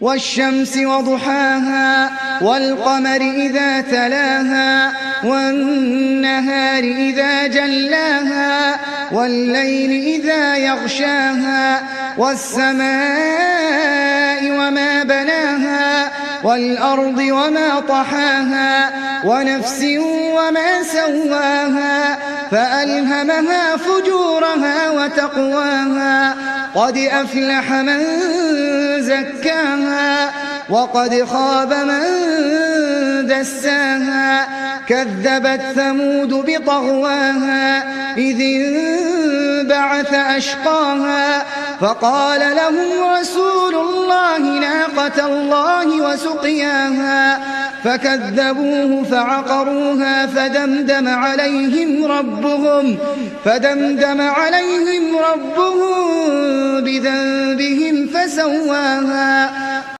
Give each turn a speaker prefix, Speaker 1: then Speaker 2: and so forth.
Speaker 1: والشمس وضحاها والقمر إذا تلاها والنهار إذا جلاها والليل إذا يغشاها والسماء وما بناها والأرض وما طحاها ونفس وما سواها فألهمها فجورها وتقواها قد أفلح من زكاها وقد خاب من دساها كذبت ثمود بطغواها إذ انبعث أشقاها فقال لهم رسول الله ناقة الله وسقياها فكذبوه فعقروها فدمدم عليهم ربهم بذنبهم فسواها.